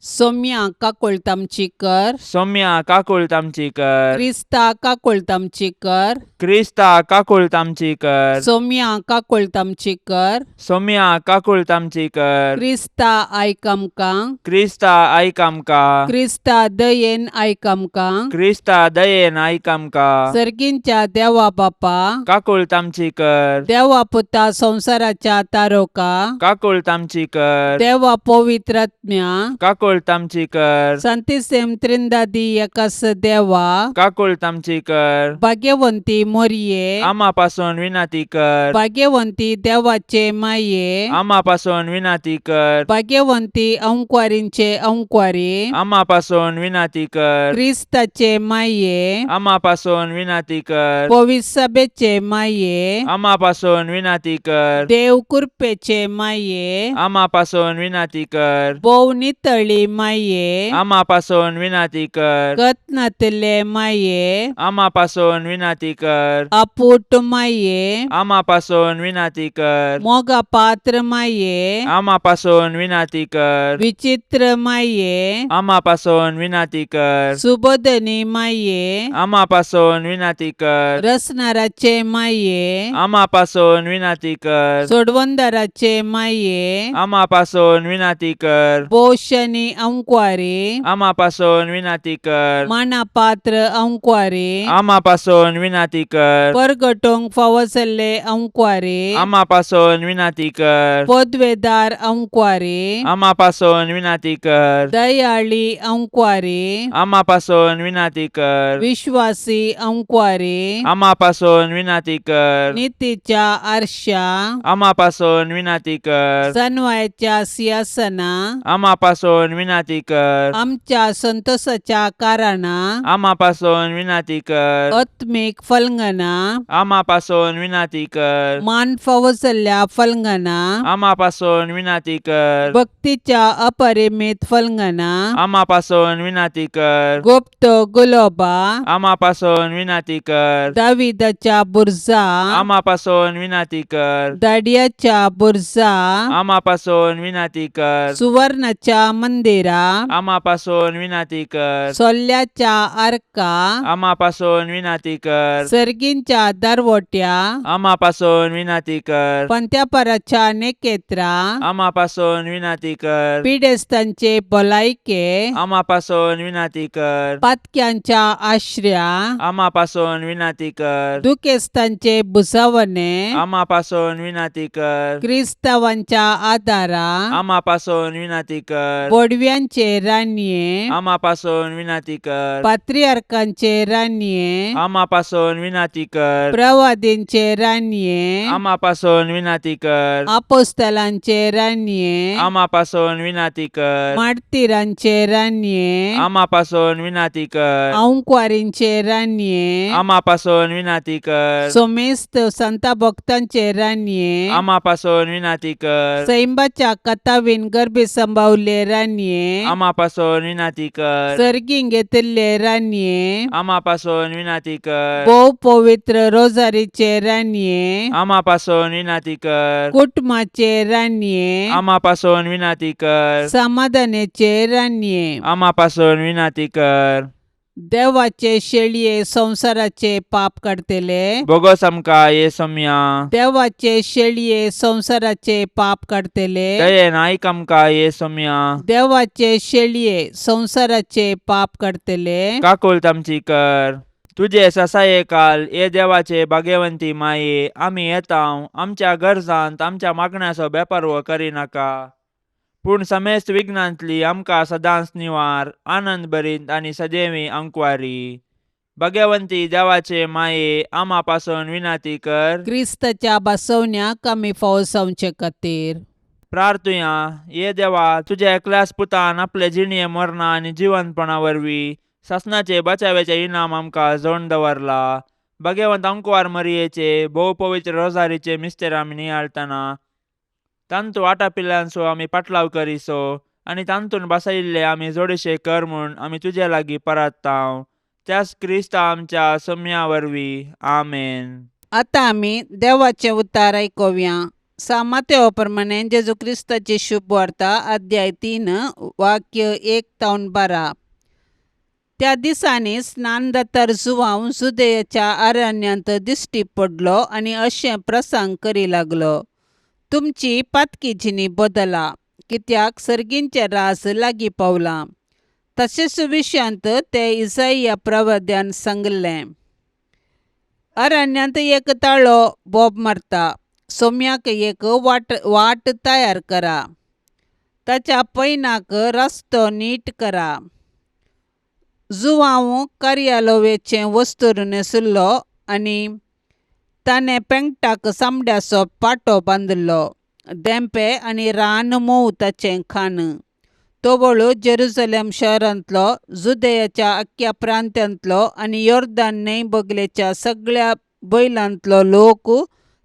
सोम्या काकुळट आमची कर. सौम्या काकुळट आमची कर. क्रिस्ता काकुळट आमची कर. क्रिस्ता काकुळट आमची कर. सोम्या काकुळट आमची कर. सौम्या काकुळट आमची कर. क्रिस्ता आयक आमकां. क्रिस्ता आयक आमकां. क्रिस्ता दयेन आयक आमकां. क्रिस्ता दयेन आयक आमकां. सर्गींच्या देवा बापा, काकुळट आमची कर. देवा पुता संवसाराच्या तारोका, काकुळट आमची कर. देवा पवित्रात्म्या, काकुळट आमची कर. संतिसेम त्रिंदादी एकास देवा, काकुळट आमची कर. भाग्यवंती मोरये, आमा पासून विनंती कर. भाग्यवंती देवाचे माये, आमा पासून विनंती कर. भाग्यवंती अंकवारींचे अंकवारी, आमा पासून विनंती कर. क्रिस्ताचे माये, आमा पासून विनंती कर. पविसभेचे माये, आमा पासून विनंती कर. देव कृपेचे माये, आमा पासून विनंती कर. भोव नितळी माये, आमा पासून विनंती कर. कत्नातले माये, आमा पासून विनंती कर. अपूट माये, आमा पासून विनंती कर. मोगा पात्र माये, आमा पासून विनंती कर. विचित्र माये, आमा पासून विनंती कर. सुबोधनी माये, आमा पासून विनंती कर. रसनाराचे माये, आमा पासून विनंती कर. सोडवंदाराचे माये, आमा पासून विनंती कर. पोशनी अंकवारी, आमा पासून विनंती कर. मानापात्र अंकवारी, आमा पासून विनंती कर. परगटोंक फावो जाल्ले अंकवारी, आमा पासून विनंती कर. पदवेदार अंकवारी, आमा पासून विनंती कर. दयाळी अंकवारी, आमा पासून विनंती कर. विश्वासी अंकवारी, आमा पासून विनंती कर. नितीच्या आरशा, आमा पासून विनंती कर. सनवायाच्या सिंहासना, आमा पासून विनंती कर. आमच्या संतोषाच्या कारणा, आमा पासून विनंती कर. आत्मीक फलंगना, आमा पासून विनंती कर. मान फावो जाल्ल्या फलंगना, आमा पासून विनंती कर. भक्तीच्या अपरिमित फलंगना, आमा पासून विनंती कर. गुप्त गुलोबा, आमा पासून विनंती कर. दाविदाच्या बुर्जा, आमा पासून विनंती कर. दाडियाच्या बुर्जा, आमा पासून विनंती कर. सुवर्णाच्या मंदिरा, आमा पासून विनंती कर. सोल्ल्याच्या आर्का, आमा पासून विनंती कर. सर्गींच्या दरवट्या, आमा पासून विनंती कर. पंत्यापराच्या नेकेत्रा, आमा पासून विनंती कर. पिडेस्तांचे भलायके, आमा पासून विनंती कर. पातक्यांच्या आश्र्या, आमा पासून विनंती कर. दुखेस्तांचे भुजावणे, आमा पासून विनंती कर. क्रिस्तावांच्या आदारा, आमा पासून विनंती कर. बोडव्या बडव्यांचे रानये, आमा पासून विनाती कर. पात्रियार्कांचे रानये, आमा पासून विनाती कर. प्रवादींचे रानये, आमा पासून विनाती कर. आपोस्तलांचे रानये, आमा पासून विनाती कर. मार्तीरांचे रानये, आमा पासून विनाती कर. आंकवारींचे रानये, आमा पासून विनाती कर. सोमेस्त संता भक्तांचे रानये, आमा पासून विनाती कर. सैंबाच्या कथावीन गर्भी संभावले रानये, आमा पासून विनाती कर. सर्गीं घेतिल्ले रानये, आमा पासून विनाती कर. भोव पवित्र रोजारीचे रानये, आमा पासून विनाती कर. कुटुंबाचे रानये, आमा पासून विनाती कर. समाधानाचे रानये, आमा पासून विनाती कर. देवाचे शेळये संवसाराचे पाप काडतले, बोगोस आमकां ये सोम्या. देवाचे शेळये संवसाराचे पाप काडतले, दयेन आयक आमकां ये सोम्या. देवाचे शेळये संवसाराचे पाप काडतले, काकुळट आमची कर. तुजे ससाये काल ये देवाचे भाग्यवंती माये, आमी येता आमच्या गरजांत आमच्या मागण्याचो बेपारवो करिनाका, पूण समेस्त विघ्नांतली आमकां सदांच निवार, आनंद भरीत आनी सदैवी अंकवारी. भाग्यवंती देवाचे माये, आमा पासून विनाती कर. क्रिस्ताच्या बसवण्याक आमी फावो जावचे खातीर. प्रार्थुया. ये देवा, तुज्या एकल्याच पुतान आपले जिणये मरणा आनी जिवंतपणा वरवीं सासणाचे बचाव्याचे इनाम आमकां जोडून दवरला. भाग्यवंत अंकवार मरियेचे भोव पवित्र रोजारीचे मिस्तेर आमी नियाळतना तांतू आटापिल्ल्यांचो आमी पाटलाव करिसो आनी तांतून बसयिल्ले आमी जोडीशे कर म्हूण आमी तुजे लागीं परात्तांव, त्याच क्रिस्ता आमच्या सोम्या वरवीं. आमेन. आतां आमी देवाचें उतार आयकुया. सामातेव प्रमाणे जेजू क्रिस्ताची शुभ वार्ता, अध्याय 3, वाक्य 1 तावन 12. त्या दिसांनी स्नानदातार जुवांव जुदेयाच्या अरण्यांत दिश्टी पडलो आनी अशें प्रसंग करी लागलो, तुमची पातकी जिणी बदला, कित्याक सर्गींचें राज लागीं पावलां. तशेंच विशयांत ते इसाईया प्रवाद्यान सांगिल्लें, अरण्यांत एक ताळो बोब मारता, सोम्याक एक वाट वाट तयार करा, ताच्या पैनाक रस्तो नीट करा. जुवांव कार्यालोवेचें वस्तूर न्हेसिल्लो आनी ताणें पेंगटाक चामड्याचो पाटो बांदिल्लो. धेंपे आनी रान मोव ताचें खाण. तोवळ जेरुजलेम शहरांतलो, जुदेयाच्या अख्ख्या प्रांतांतलो आनी योर्दान न्हंय बगलेच्या सगळ्या बैलांतलो लोक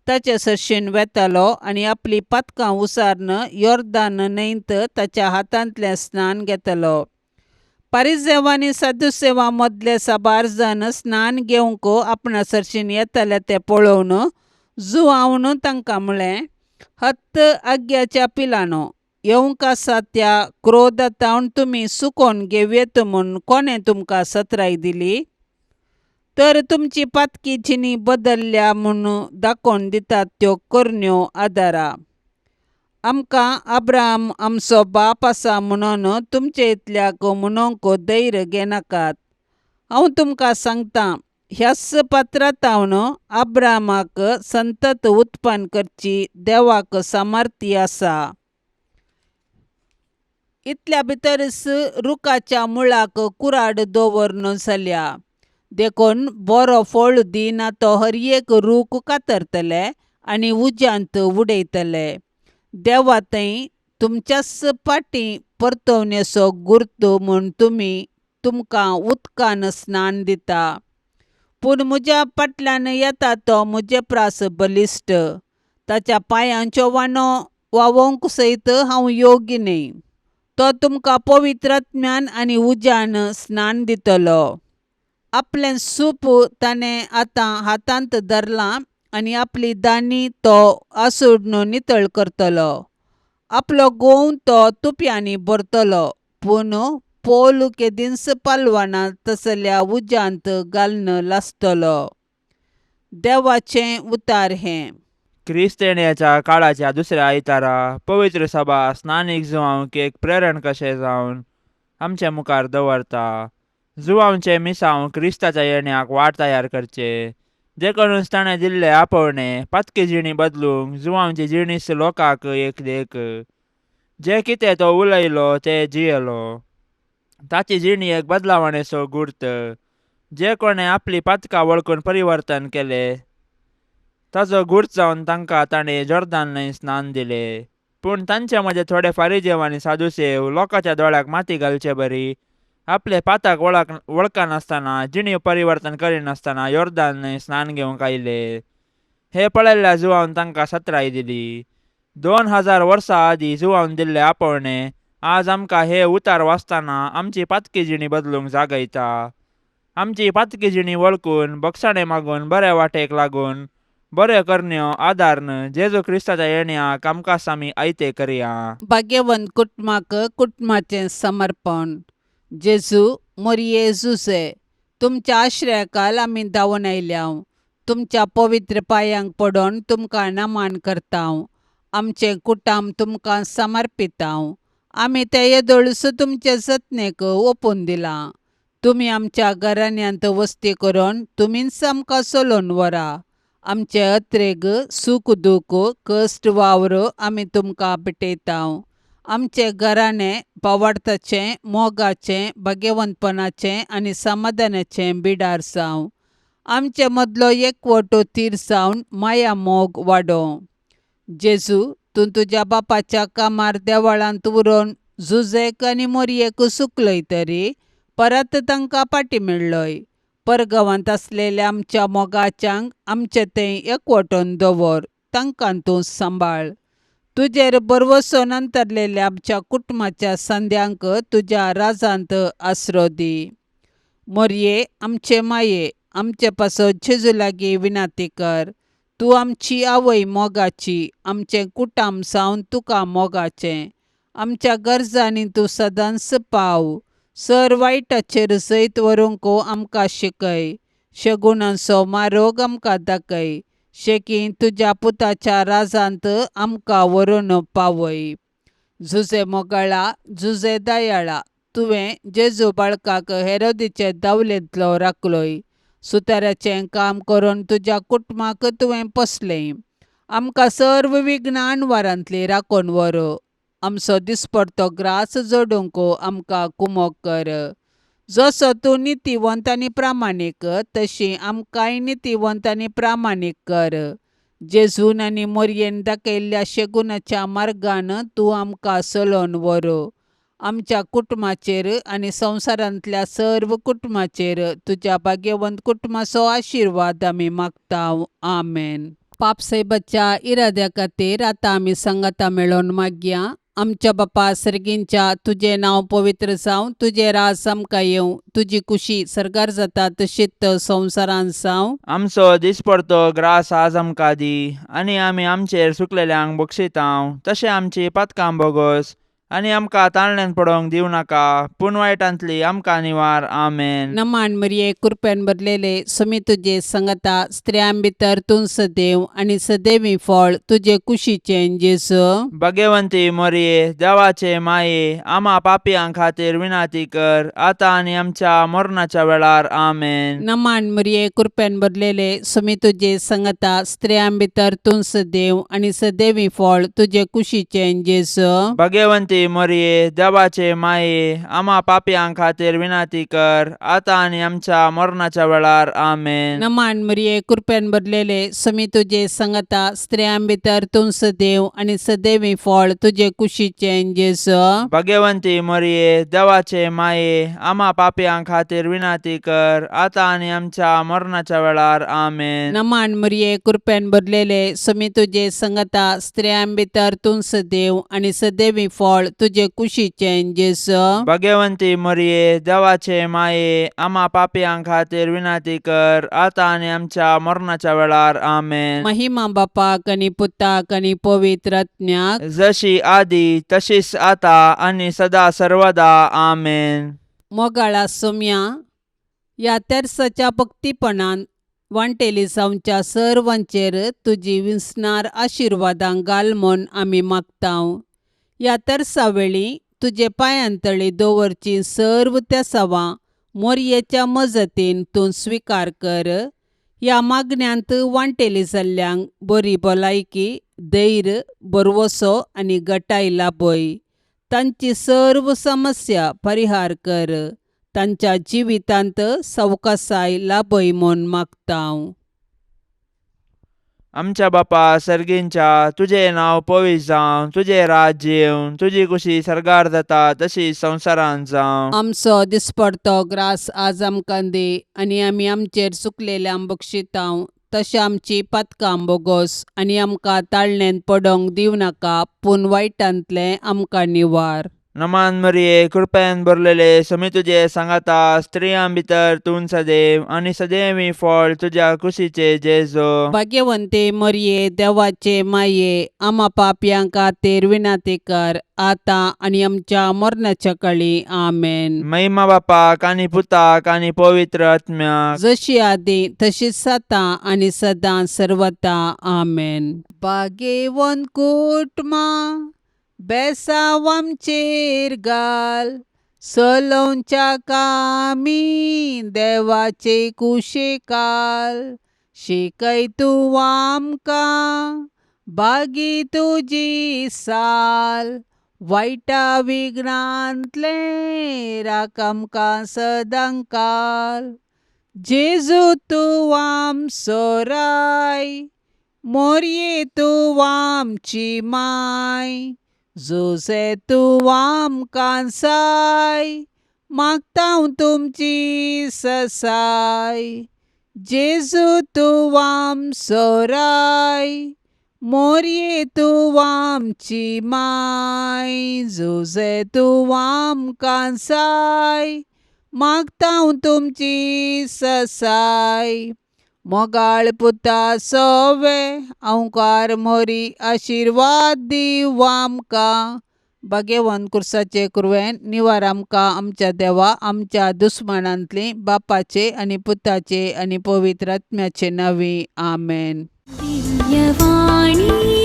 ताचे सरशीन वेतालो आनी आपलीं पातकां उसारून योर्दान न्हंयत ताच्या हातांतलें स्नान घेतालो. पारिजेव आनी सादुसेवा मदले साबार जाण स्नान घेवंक आपणा सरशीन येताले तें पळोवन जुवावन तांकां म्हळें, हत्त आग्याच्या पिलानो, येवंक आसा त्या क्रोधातावन तुमी सुकोवन घेवयेत म्हूण कोणें तुमकां सत्राय दिली? तर तुमची पातकी जिणी बदल्ल्या म्हूण दाखोवन दितात त्यो करण्यो आदारा. आमकां अब्राहम आमचो बाप आसा म्हणून तुमचे इतल्याक म्हणूंक धैर्य घेनाकात. हांव तुमकां सांगतां, ह्याच पात्रांतावन अब्राहमाक संतत उत्पन्न करची देवाक सामर्थ्य आसा. इतल्या भितरच रुखाच्या मुळाक कुराड दवरून जाल्या, देखून बरो फळ दिना तो हर एक रूख कातरतले आनी उज्यांत उडयतले. देवा थंय तुमच्याच फाटीं परतवणेचो गुर्त म्हूण तुमी तुमकां उदकान स्नान दिता, पूण म्हज्या फाटल्यान येता तो म्हजे प्रास बलिश्ट, ताच्या पांयांच्यो वानो वावोवंक सयत हांव योग्य न्हय. तो तुमकां पवित्र आत्म्यान आनी उज्यान स्नान दितलो. आपलें सूप ताणें आतां हातांत धरलां आनी आपली दांडी तो आसुडून नितळ करतलो. आपलो गोंव तो तुप्यांनी भरतलो, पूण पोल केदींच पालवना तसल्या उज्यांत घालून लासतलो. देवाचें उतार हें. क्रिस्त येण्याच्या काळाच्या दुसऱ्या आयतारा पवित्र सभा स्नानीक जुवांक एक प्रेरण कशें जावन आमचे मुखार दवरता. जुवांचे मिसांव क्रिस्ताच्या येण्याक वाट तयार करचे, देखूनच ताणें दिल्ले आपोवणें पातकी जिणी बदलूंक जुवांची जिणीस लोकांक एक देख. जें कितें तो उलयलो तें जियेलो. ताची जिणी एक बदलावणेचो गुर्त. जे कोणें आपली पातकां वळखून परिवर्तन केलें ताजो गुर्त जावन तांकां ताणें जोर्दान न्हंय स्नान दिलें. पूण तांचे मदें थोडे फारिजेव आनी सादुसेव लोकांच्या दोळ्याक माती घालचे बरी आपले पाताक वळखनासतना जिणी परिवर्तन करिनासतना योर्दान न्हंय स्नान घेवंक आयले. हे पळयल्ल्या जुवान तांकां सत्राय दिली. 2000 वर्सां आदीं जुवान दिल्ले आपोवणें आज आमकां हे उतार वाचतना आमची पातकी जिणी बदलूंक जागयता. आमची पातकी जिणी वळखून बक्षाणे मागून बऱ्या वाटेक लागून बऱ्यो करण्यो आदारन जेजू क्रिस्ताच्या येण्याक आमकां आमी आयते करया. भाग्यवंत कुटुंबाक कुटुंबाचें समर्पण. जेजू मोरये जुजे, तुमच्या आश्रयाकाल आमी धांवून आयल्याव. तुमच्या पवित्र पांयांक पडोन तुमकां नमन करतांव. आमचें कुटुंब तुमकां समर्पितांव. आमी तें येदोळूच तुमचे जतनेक ओपून दिलां. तुमी आमच्या घराण्यांत वस्ती करून तुमीच आमकां चलोवन व्हरा. आमचे अत्रेग सूख दूख कश्ट वावर आमी तुमकां भेटयतांव. आमचें घराणें भावार्थाचें, मोगाचें, भाग्यवंतपणाचें आनी समाधानाचें बिडार जावं. आमचे मदलो एकवटो थीर जावन माया मोग वाडोवं. जेजू, तूं तुज्या बापाच्या कामार देवळांत उरोवन जुजेक आनी मोरयेक सुकलय तरी परत तांकां फाटीं मेळ्ळय. परगांवांत आसलेल्या आमच्या मोगाच्यांक आमचें तें एकवटोन दवर, तांकां तूं सांबाळ. तुजेर भरवंसो अंतरलेल्या आमच्या कुटुंबाच्या संद्यांक तुज्या राजांत आसरो दी. मोरये आमचे माये, आमचे पासत जेजू लागीं विनंती कर. तूं आमची आवय मोगाची, आमचें कुटुंब जावन तुका मोगाचें. आमच्या गरजांनी तूं सदांच पाव. सर वायटाचेर जैत व्हरूंक आमकां शिकय. शगुणांचो मारोग आमकां दाखय. शेकीं तुज्या पुताच्या राजांत आमकां व्हरून पावय. जुजे मोगाळा, जुजे दयाळा, तुवें जेजू बाळकाक हेरोदीचे दावलेंतलो राखलोय. सुताराचें काम करून तुज्या कुटुंबाक तुवें पोसलें. आमकां सर्व विघ्नां अणवारांतली राखून व्हर. आमचो दिसपडतो ग्रास जोडूंक आमकां कुमोक कर. जसो तूं नितीवंत आनी प्रामाणीक तशी आमकांय नितीवंत आनी प्रामाणीक कर. जेजून आनी मोरयेन दाखयल्ल्या शेगुणाच्या मार्गान तूं आमकां चलोवन व्हर. आमच्या कुटुंबाचेर आनी संवसारांतल्या सर्व कुटुंबाचेर तुज्या भाग्यवंत कुटुंबाचो आशिर्वाद आमी मागता. आमेन. पापसायबाच्या इराद्या खातीर आतां आमी सांगाता मेळोवन मागया. आमच्या बापा सर्गींच्या, तुजें नांव पवित्र जावं, तुजें राज आमकां येवं, तुजी कुशी सर्गार जाता तशीच संवसारांत जावं. आमचो दिसपडतो ग्रास आज आमकां दी आनी आमी आमचेर सुकलेल्यांक बक्षितांव तशें आमची पातकां बोगोस आनी आमकां ताळण्यान पडोवंक दिवं नाका पूण वायटांतली आमकां निवार. आमेन. नमान मरिये, कृपेन भरलेले, समी तुजे संगता, स्त्रियां भितर तूं सदैव आनी सदैवी फळ तुजे कुशीचें जेजू. भाग्यवंती मोरये, देवाचे माये, आमा पापयां खातीर विनंती कर आतां आनी आमच्या मरणाच्या वेळार. आमेन. नमान मरिये, कृपेन भरलेले, समी तुजे संगता, स्त्रियां भितर तूं सदैव आनी सदैवी फळ तुजे कुशीचें जेजू. भाग्यवंती मोरये, देवाचे माये, आमा पापयां खातीर विनंती कर आतां आनी आमच्या मरणाच्या वेळार. आमेन. नमान मरिये, कृपेन भरलेले, समी तुजे संगता, स्त्रियां भितर तूं सदैव आनी सदैवी फळ तुजे कुशीचें जेजू. भाग्यवंती मोरये, देवाचे माये, आमा पापयां खातीर विनंती कर आतां आनी आमच्या मरणाच्या वेळार. आमेन. नमान मरिये, कृपेन भरलेले, समी तुजे संगता, स्त्रियां भितर तूं सदैव आनी सदैवी फळ तुजे कुशीचें जेजू. भाग्यवंती मोरये, देवाचे माये, आमा पापयां खातीर विनंती कर आतां आनी आमच्या मरणाच्या वेळार. आमेन. महिमा बापाक आनी पुताक आनी पवित्र आत्म्याक, जशी आदी तशीच आता आनी सदा सर्वदा. आमेन. मोगाळा सोम्या, ह्या तेर्साच्या भक्तीपणान वांटेली जावच्या सर्वांचेर तुजी विसणार आशिर्वादां घाल म्हूण आमी मागतांव. ह्या तेर्सा वेळी तुजे पांयांतळी दवरची सर्व तेसावां मोरयेच्या मजतीन तूं स्विकार कर. ह्या मागण्यांत वांटेली जाल्ल्यांक बरी भलायकी, धैर्य, भरवसो आनी गटाय लाभय. तांची सर्व समस्या परिहार कर. तांच्या जिवितांत सवकासाय लाभय म्हूण मागता. आमच्या बापा सर्गींच्या, तुजें नांव पवित्र जावं, तुजें राज्य येवं, तुजी कुशी सर्गार जाता तशी संवसारांत जावं. आमचो दिसपडतो ग्रास आज आमकां दी आनी आमी आमचेर चुकलेल्यांक बक्षितांव तशें आमची पातकां बोगोस आनी आमकां ताळणेंत पडोंक दिवं नाका पूण वायटांतलें आमकां निवार. नमान मरिये, कृपेन भरलेले, समी तुजे सांगाता, स्त्रियां भितर तूं सदैव आनी सदैव फळ तुज्या कुशीचे जेजो. भाग्यवंते मरये, देवाचे माये, आमा पापयां खातीर विनाती कर आतां आनी आमच्या मरणाच्या कळी. आमेन. महिमा बापाक आनी पुताक आनी पवित्र आत्म्याक, जशी आदी तशीच आतां आनी सदां सर्वता. आमेन. भाग्यवंत कुटुंबा बेसांव आमचेर घाल, सलोवच्या कामी देवाचे कुशेकाल, शिकय तूं आमकां बागी तुजी साल, वायटा विघ्नांतलें राख आमकां सदांकाल. जेजू तूं आमचो राय, मोरये तूं आमची माय, जुजे तूं आमकां साय, मागता तुमची ससाय. जेजू तूं आमचो राय, मोरये तूं आमची माय, जुजे तूं आमकां साय, मागता तुमची ससाय. मोगाळ पुता सोवे अंकार मोरी आशिर्वाद दिवं आमकां. भाग्यवंत कुर्साचे कुरवेन निवार आमकां आमच्या देवा आमच्या दुस्मानांतली, बापाचे आनी पुताचे आनी पवित्र आत्म्याचे नांवी. आमेन. दिव्यवाणी.